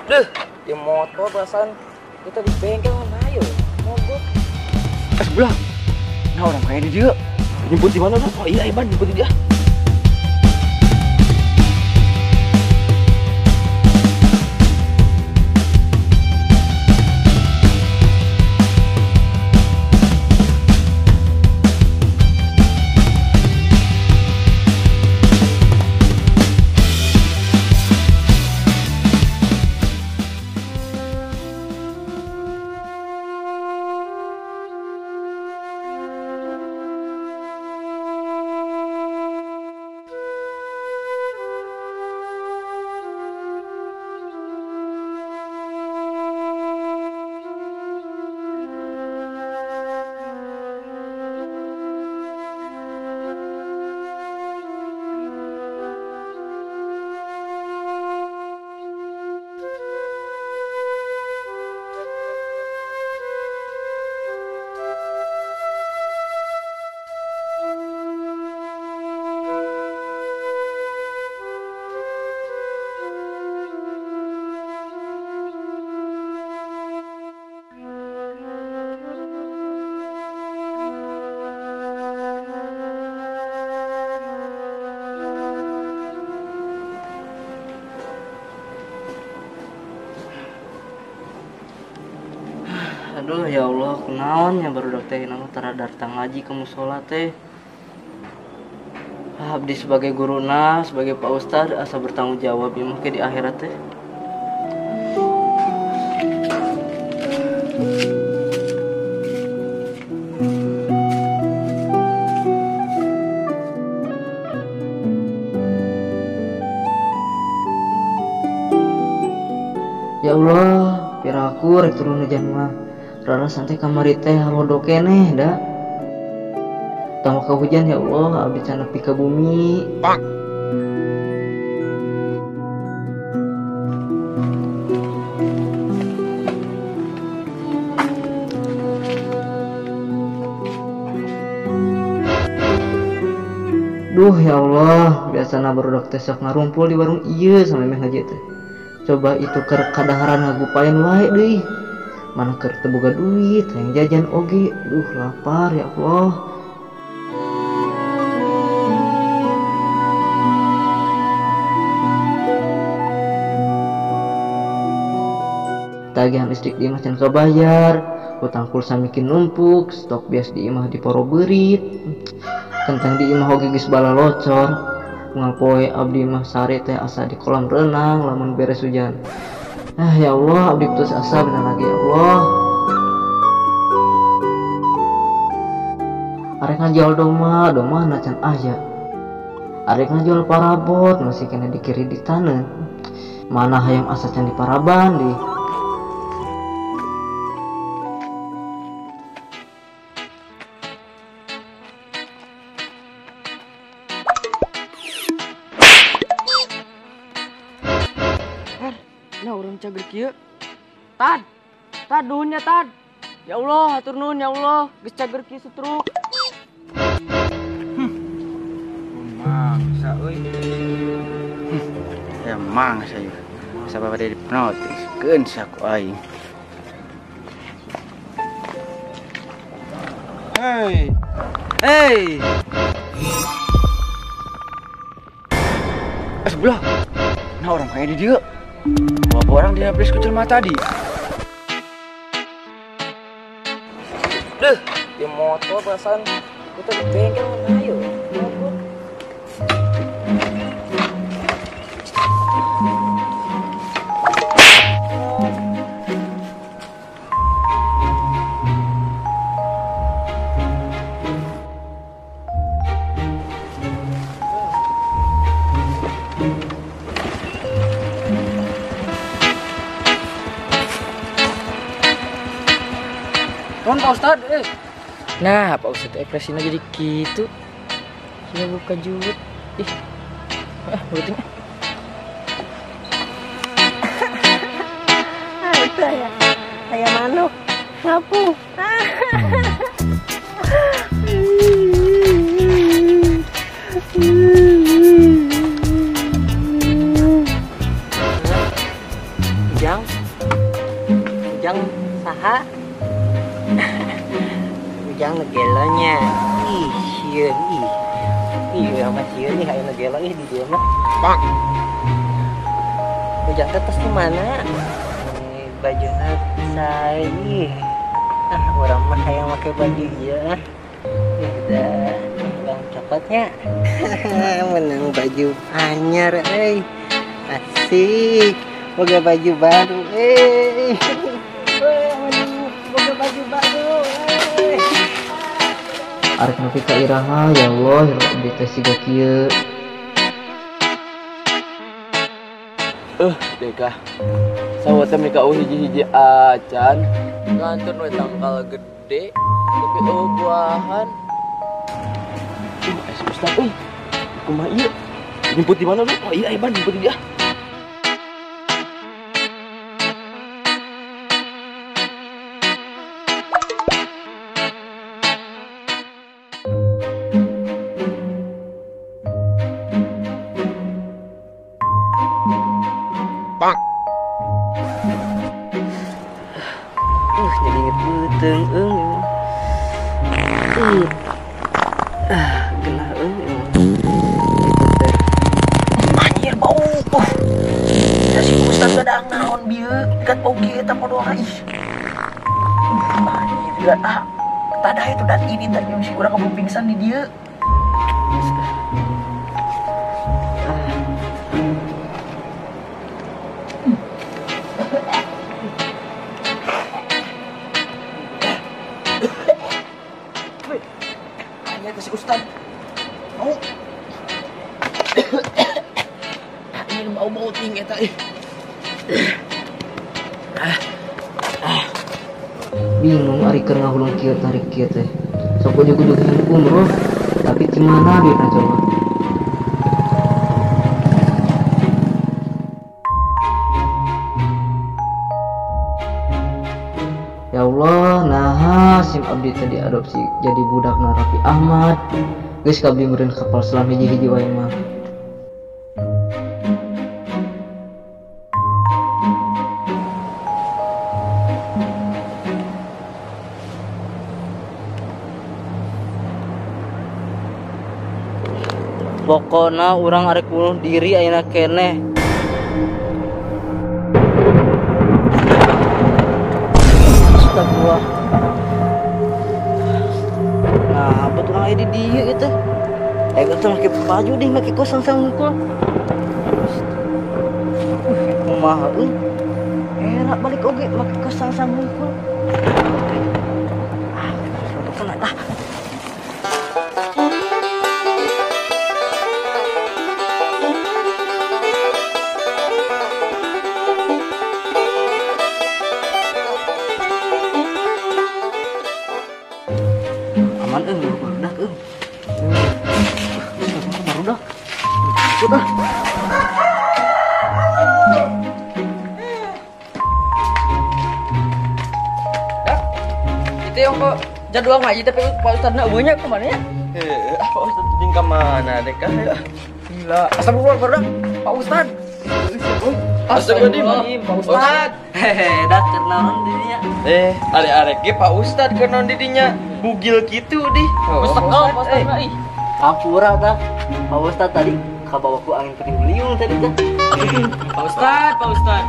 Duh, di motor perasaan kita di bengkel mana ayo mogok. Sebelah. Nah orang kaya di dia. Jemput di mana tuh? Oh iya Iban jemput di dia. Aduh ya Allah, kunaon nya barudak teh anu tara datang ngaji ke musola teh. Abdi sebagai guruna, sebagai Pak Ustad asa bertanggung jawab ieu mah ke di akhirat teh. Ya Allah, piraku rek turun hujan mah. Rara santai kamari teh halodo keneh da. Tambah ka hujan ya Allah, abdi can nepi ka bumi. Pak. Duh ya Allah, biasana barudak teh sok ngarumpul di warung ieu sampe meh ngaji teh. Coba itu keur kadaharan ngagupain wae deui. Mana keur teu boga duit, hayang jajan oge. Duh lapar ya Allah. Tagihan listrik di imah can kabayar, hutang pulsa mikin numpuk, stok bias di imah diporo beurit. Kentang di imah oge geus balalocor. Unggal poe abdi mah sare teh asa di kolam renang lamun beres hujan. Ah ya Allah, abdi putus asa bener lagi ya Allah. Arek ngajual doma, doma na can aya. Arek ngajual parabot masih kena dikreditaneun. Mana hayam asa can diparaban deui. Nah orang cager kieu. Tad. Tad nuhun nya tad. Ya Allah, hatur nuhun ya Allah, geus cager kieu setruk. Mangsa euy. Ya mangsa ieu. Sabab bade dipnotis keun saku aing. Hey. Hey. Sebelah. Nah orang kaya di dieu. Bawa orang dia beli kucil mata tadi. Duh, di motor perasaan kita di bengkel mana ayo mogok. Tuan Pak Ustad, Nah, Pak Ustad ekspresinya jadi gitu. Sudah buka juwet. Ih. Berarti. Ah, itu ya. Ayam manuk. Ngapu. Ujang. Ujang saha? Ujang nu gelonya. Ih, sieun ih. Ih, urang mah sieun ih aya nu gelo ih di dieu mah. Pak. Ujang teh tos di mana? Bajuna sae ih. Ah, urang mah hayang make baju ieu ah. Ih, da bang cokotnya. Menang baju anyar euy. Asik. Boga baju baru euy. Boga baju baru euy. Arek nepi ka iraha ya Allah, ya abdi teh siga kieu. Deka. Sawah teh mika hiji-hiji acan. Ngantun we tangkal gede tapi eueuh buahan. Si Ustad euy. Kumaha ieu? Jemput di mana lu? Oh iya, Iban jemput di dia. Pak. Jadi inget beuteung eung. Genah eung. Anjir bau. Da si Ustad gadang naon bieu? Gat bau kieu eta podoa ih. Anjir gat ah. Tadah itu dat ini tadi si urang kabur pingsan di dieu. Hanya ke si Ustad. Mau. Ini bau-bau ting eta ih. Bingung ari keur ngahuleng kieu tarik kieu teh. Sok ujug-ujug hayang umroh, tapi di mana duitna coba? Ya Allah, naha sim abdi teh diadopsi jadi budak na Raffi Ahmad. Geus kabdi meureun kapal selam hiji-hiji wae mah. Pokona urang arek bunuh diri ayeuna keneh. Astagfirullah. Nah, betul aya di dieu ieu teh. Betul make baju deh, make kosong sangkul. Kumaha euy? Era balik oge make kosong sangkul. Ah, kena lah. Aman euy, barudak euy. Barudak. Udah. Dak. Itu yang kok jadwal ngaji tapi Pak Ustadna eueuh ke mana ya? Pak Ustad jeung ka mana deh kan? Gila. Astagfirullah barudak. Pak Ustad. Astagfirullahaladzim, Pak Ustad. Hehe, dak keur naon di dinya? Arek-arek ge Pak Ustad keur naon di dinya? Bugil kitu dih. Pak Ustad mah ih. Hampura tah. Pak Ustad tadi kabawa ku angin puting beliung tadi teh. Pak Ustad, Pak Ustad.